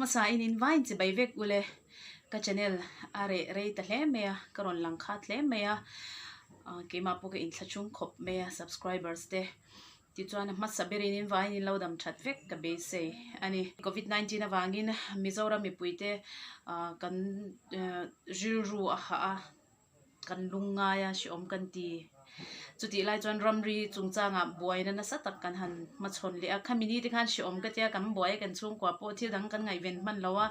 hmasa in in vain chibai vek ule ka channel a reh rei ta hle mai a ka rawn lang khat hle mai a keimah pawh ka inthla chung khawp mai a subscribers te tichuan a hmasa berin in vain in lo dam that vek ka beisei a ni. Covid 19 avangin Mizoram mipuite kan rilru a hah a. Kan lungngai a, hrehawm kan ti. Chutih lai chuan ramri chungchangah buaina nasa tak kan han hmachhawn leh a. Khami ni te khan hrehawm ka tia kan buai a, kan chhungkua pawh thil dang kan ngaihven hman lo a,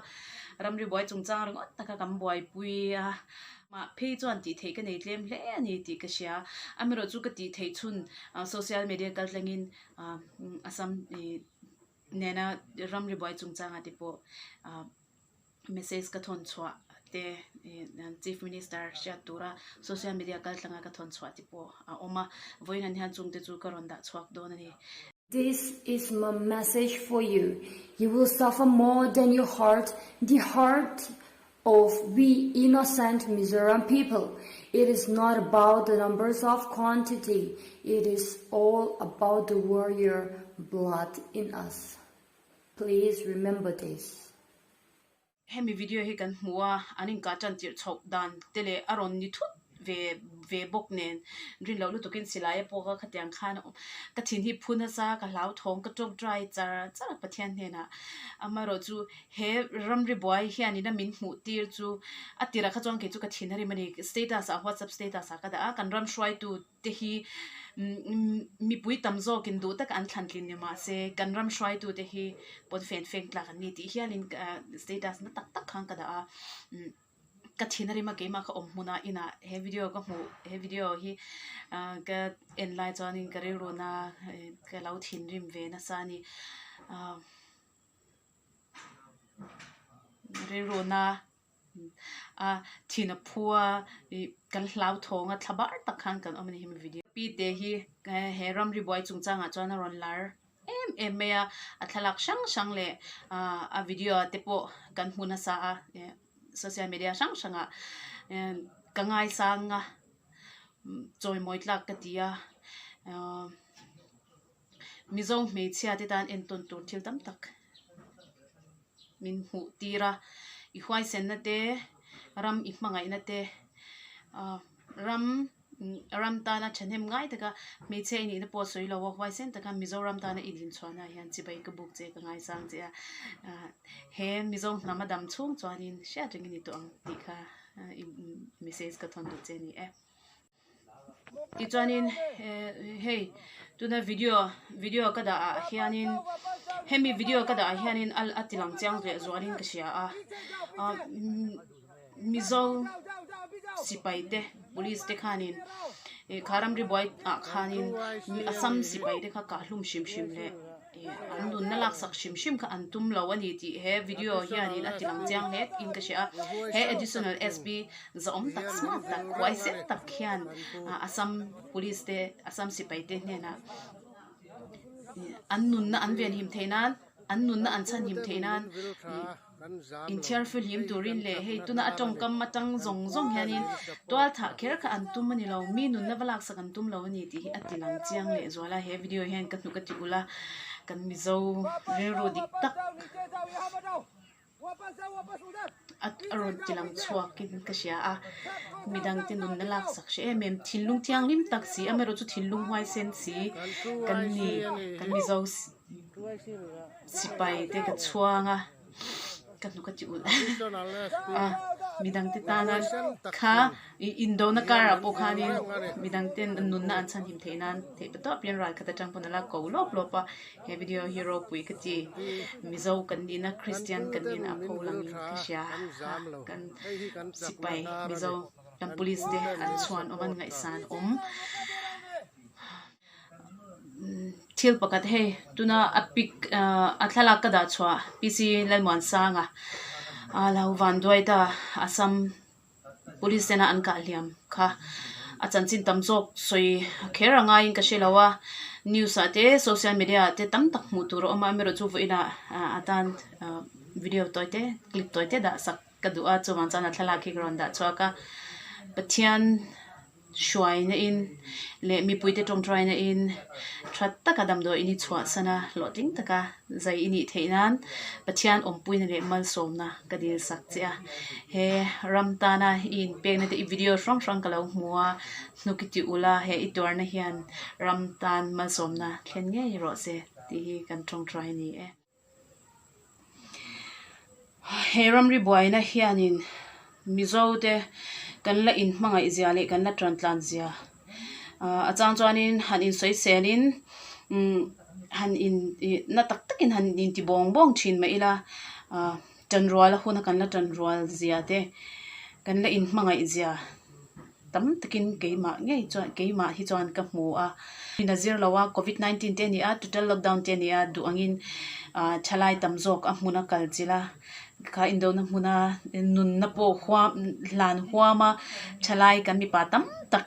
ramri buai chungchang ringawt taka kan buaipui a. Mah phei chuan tih theih ka nei tlem hle a ni tih ka hria. Amaherawh chu ka tih theih chhun social media kal tlangin Assam nena ramri buai chungchangah te pawh Message ka thawn chhuah te Chief Minister hriat tura social media kal tlanga ka thawn chhuah te pawh a awm a, vawiin hian chungte chu ka rawn dah chhuak dawn a ni. This is my message for you, you will suffer more than your heart, the heart of we innocent Mizoram people. It is not about the numbers of quantity, it is all about the warrior blood in us. Please remember this. Hemi video hi kan hmu a, an inkah tan tirh chhoh dan te leh a rawn ni thut ve ve bawk nen rin loh lutukin silai a pawk a, khatiang khan a awm. Ka thin hi phu nasa, ka hlauthawng, ka tawk dry char char a Pathian hnenah. Amaherawh chu he ramri buai hianin a min hmuh tir chu a tirah kha chuan kei chu ka thin a rim a ni. Status ah WhatsApp status ah ka dah a, kan ram hruaitu te hi mipui tam zawkin duh taka an thlan tlin ni mahse kan ram hruaitute hi pawn fen feng tlak an ni tih hialin status na tak tak khan ka dah a ka thin a rima keimah ka awm hmunah inah he video ka hmuh he video hi ka en lai chuanin ka rilru na ka lo thinrim ve nasa a ni rilru na. A thin a phu a ih kan hlauthawng a thla bar tak khan kan awm a ni hemi video. Pi te hi he ramri buai chungchangah chuan a rawn lar em em mai a, a thlalak hrang hrang leh ah a video te pawh kan hmu nasa a social media hrang hrangah ka ngaisang a chawimawi tlak ka ti a ah Mizo hmeichhia te tan entawn tur thil tam tak. Min hmuh tir a, i huaisenna te, ram i hmangaihna te, ah ram ram tana thahnem ngai taka hmeichhia i nihna pawh sawi lo a, huaisen taka Mizoram tana i dinchhuahna ah hian chibai ka buk che ka ngaisang che a, ah he Mizo hnam a dam chhung chuanin hriat reng i ni tawh ang tih kha i message ka thawn duh che a ni e. Tichuanin hei tuna video video ka dah ah hianin hemi video ka dah ah hianin a ti lang chiang leh zualin ka hria a ah Mizo sipai te police te khanin ih kha ramri buai ah khanin Assam sipai te kha kah hlum hrim hrim leh. An nunna laksak hrim hrim kha an tum lo a ni tih he video hianin a ti lang chiang hle in ka hria a. He Additional SP zahawm tak smart tak huaisen tak hian Assam Police te Assam sipai te hnenah an nunna an venhim theih nan an nunna an chhanhim theih nan Inthiar fihlim turin leh hei tuna a tawngkam atang zawng zawng hianin tual thah kher kha an tum a ni lo, mi nunna va laksak an tum lo a ni tih hi a ti lang chiang leh zual a, he video hian ka hnuk a ti ulh a, kan Mizo rilru dik tak a rawn ti lang chhuakin ka hria a, midangte nunna laksak hre em em, thinlung thianghlim tak si, amaherawh chu thinlung huaisen si kan ni, kan Mizo. Sipai te ka chhuang a, ka hnuk a ti ulh a, midang te tana kha indona karah pawh khanin midang ten an nunna an chhanhim theih nan theih pa tawp hian ral khat atang pawn a la ko lawp lawp a, he video hi ropui ka ti, Mizo kan nihna Christian kan nihna a pho langin ka hria a, kan sipai Mizo kan police te an chhuan awm an ngaihsan awm. Thil pakhat hei tuna a pic ahh a thlalak ka dah chhuah P C Lalmuansanga a lo van duai ta Assam police tena an kah hliam kha a chanchin tam zawk sawi kher a ngaiin ka hre lo a news ah te social media ah te tam tak hmuh tur a awm a amaherawhchu chu vawiinah a tan video tawi te clip tawi te dah sak ka duh a chuvang chuan a thlalak hi ka rawn dah chhuak a Pathian. Hruaina in leh mipuite tawngtaina in tha taka damdawi in i chhuahsan a, hlawhtling taka zai i nih theih nan Pathian awmpuina leh malsawmna ka dil sak che a. He ram tana i inpekna te i video hrang hrang ka lo hmu a, hnuk i ti ulh a, he i tuarna hian ram tan malsawmna thlen ngei rawh se tih hi kan tawngtai a ni e. He ramri buaina hianin Mizo te kan la inhmangaih zia leh kan la tantlan zia ah a chang chuanin han insawiselin umm han in ih na tak takin han inti bawng bawng thin mah ila ah tanrual a huna kan la tanrual zia te kan la inhmangaih zia. Tam takin keimah ngei chuan keimah hi chuan ka hmu a. In a zir lo a, Covid 19 te a ni a, total lockdown te a ni a, duh angin ah thalai tam zawk a hmun a kal chilh a, kha indona hmuna nunna pawh huam hlan huam a, thalai kan mipa tam tak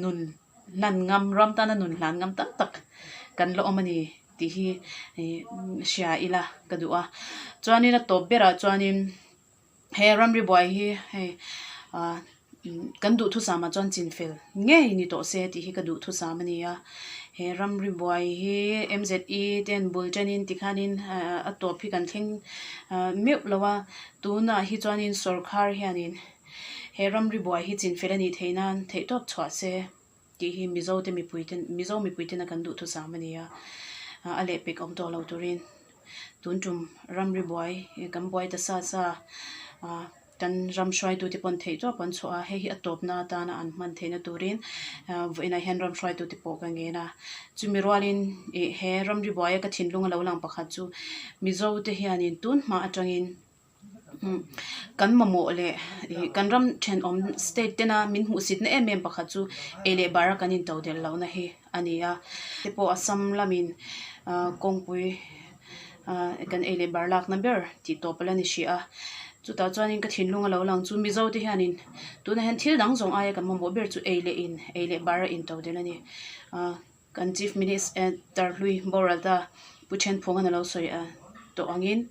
nun hlan ngam ram tana nun hlan ngam tam tak kan la awm a ni tih hi ih hria ila ka duh a. Chuanin a tawp berah chuanin. He ramri buai hi hei ah kan duhthusam ah chuan chinfel ngei ni tawh se tih hi ka duhthusam a ni a. He ramri buai hi MZE ten bul tanin tikhanin a tawp hi kan thleng meuh lo a, tunah hi chuanin sawrkhar hianin he ramri buai hi chinfel a nih theih nan theihtawp chhuah se tih hi Mizo te mipui ten Mizo mipui tena kan duhthusam a ni a, a lehpek awm tawh lo turin. Tun tum ramri buai kan buai ta sa sa a, kan ram hruaitute pawn theih tawp an chhuah a, hei hi a tawpna atana an hman theihna turin vawiinah hian ram hruaitute pawh ka ngen a. Chumi rualin ih he ramri buaia ka thinlung a lo lang pakhat chu Mizote hianin tun hma atangin Kan mamawh leh kan ram thenawm state tena min hmuhsitna em em pakhat chu ei leh bara kan into delh lohna hi a ni a. Te pawh Assam lamin kawngpui kan ei leh bar lakna ber tih tawp a la ni hrih a. Chutah chuanin ka thinlung a lo lang chu Mizo te hianin tunah hian thil dang zawng aia kan mamawh ber chu ei leh in ei leh bara into delh a ni. Kan Chief Minister hlui Boralta Pu Thenphunga'n a lo sawi a tawh angin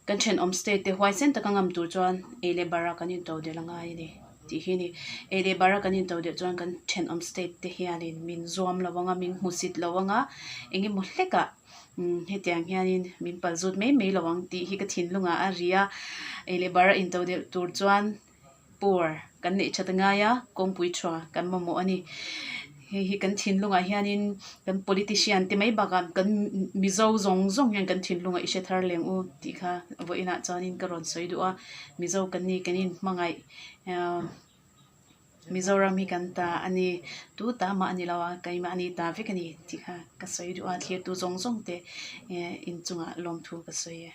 kan thenawm state te huaisen taka ngam tur chuan ei leh bara kan into delh a ngai a ni tih hi a ni. Ei leh bara kan into delh chuan kan thenawm state te hianin min zuam lo anga min hmusit lo anga eng emaw hlekah hetiang hianin min pal zut mai mai lo ang tih hi ka thinlungah a ri a. Ei leh bara into delh tur chuan Power kan neih that a ngai a, kawngpui tha kan mamawh a ni. Hei hi kan thinlungah hianin kan politician te mai bakah kan Mizo zawng zawng hian kan thinlungah i hre thar leng u tih kha vawiinah chuanin ka rawn sawi duh a. Mizo kan ni kan inhmangaih ahh Mizoram hi kan ta a ni, tu ta mah a ni lo a, keimahni ta vek a ni tih kha ka sawi duh a, thlirtu zawng zawng te inchungah lawmthu ka sawi e.